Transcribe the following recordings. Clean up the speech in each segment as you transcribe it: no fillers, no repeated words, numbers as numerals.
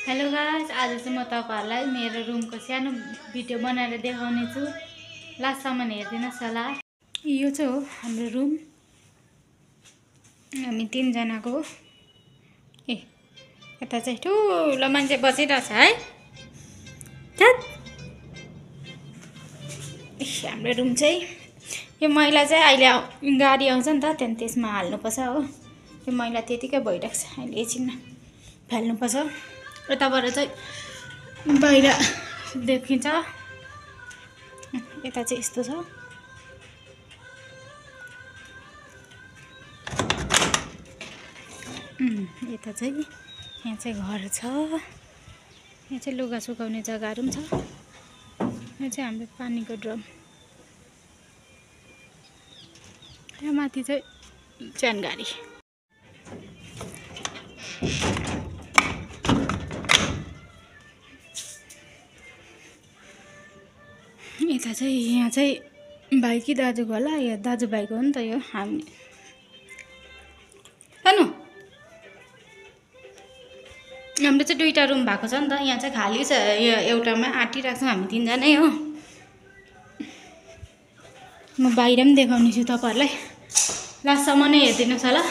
Hello guys, आज चाहिँ म तपाईहरुलाई मेरो रुमको सानो भिडियो बनाएर देखाउने छु। लास्टसम्म हेर्दिनुस् होला। यो चाहिँ हो हाम्रो रुम। हामी 3 जनाको हो। यता चाहिँ ठुलो मान्छे बसिरहेछ है। हाम्रो रुम चाहिँ यो मैला चाहिँ अहिले गाडी आउँछ नि त, त्यहाँ त्यसमा हाल्नुपर्छ हो। यो मैला त्यतिकै भइरहेको छ, अहिले एकछिनमा फाल्नुपर्छ। यताबाट चाहिँ बाहिर देखिन्छ। यता चाहिँ यस्तो छ। यता चाहिँ यहाँ चाहिँ घर छ। यहाँ चाहिँ लुगा सुकाउने जग्गाहरू पनि छ। यहाँ चाहिँ हाम्रो पानीको ड्रम। यहाँ माथि चाहिँ च्यान गाडी। यता चाहिँ यहाँ चाहिँ भाइ कि दाजुको होला, यो दाजुभाइको हो नि त। यो हामी सानो हाम्रो चाहिँ 2टा रुम भएको छ नि त। यहाँ चाहिँ खाली छ, यो एउटामा आँटिरहेको छौँ हामी 3 जनै हो। म बाहिर पनि देखाउने छु तपाईहरुलाई, लास्टसम्म नै हेर्दिनुस् होला।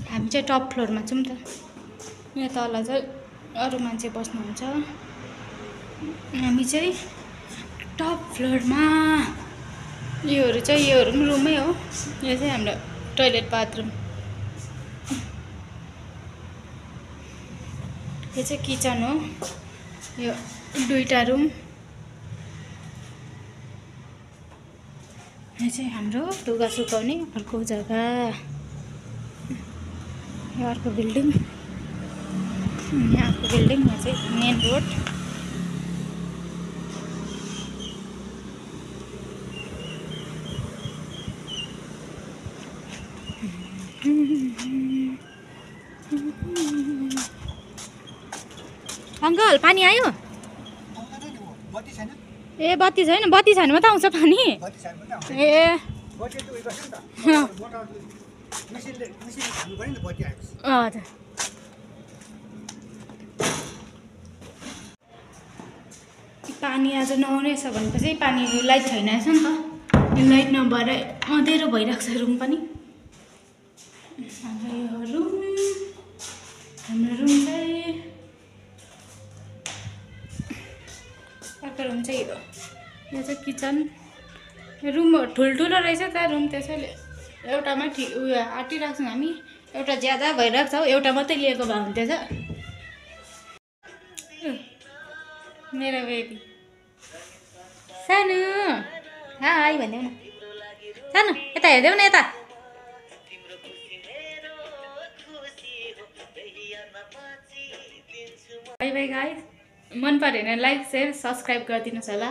हामी चाहिँ टप फ्लोरमा छौँ त। यहाँ तल चाहिँ अरू मान्छे बस्नुहुन्छ। हामी चाहिँ टप फ्लोरमा। योहरू पनि रुमै हो। यो चाहिँ हाम्रो टोयलेट बाथरुम। यो चाहिँ किचन हो। यो 2टा रुम। यो चाहिँ हाम्रो लुगा सुकाउने अर्को जग्गा। यो अर्को बिल्डिङ। यहाँ अर्को बिल्डिङ। यहाँ चाहिँ मेन रोड। अंकल पानी आयो? ए बत्ती छैन। बत्ती छैन मात्रै आउँछ पानी। ए हजुर। पानी आज नआउनेछ भनेपछि पानी लाइट छैन रहेछ नि त। यो लाइट नभएर अँधेरो भइरहेको छ रुम पनि। हाम्रो रुम चाहिँ अर्को रुम चाहिँ यो चाहिँ किचन। रुम ठुल्ठुलो रहेछ त रुम, त्यसैले एउटामा उयो आँटिरहेको छौँ हामी। एउटा ज्यादा भइरहेको छ, एउटा मात्रै लिएको भए हुन्थेछ। मेरो बेबी सानो हाई भन्देऊ न। सानो यता हेर्देऊ न, यता। By by guys. मन पऱ्यो भने लाइक, शेयर, सब्सक्राइब गरिदिनुहोस् होला।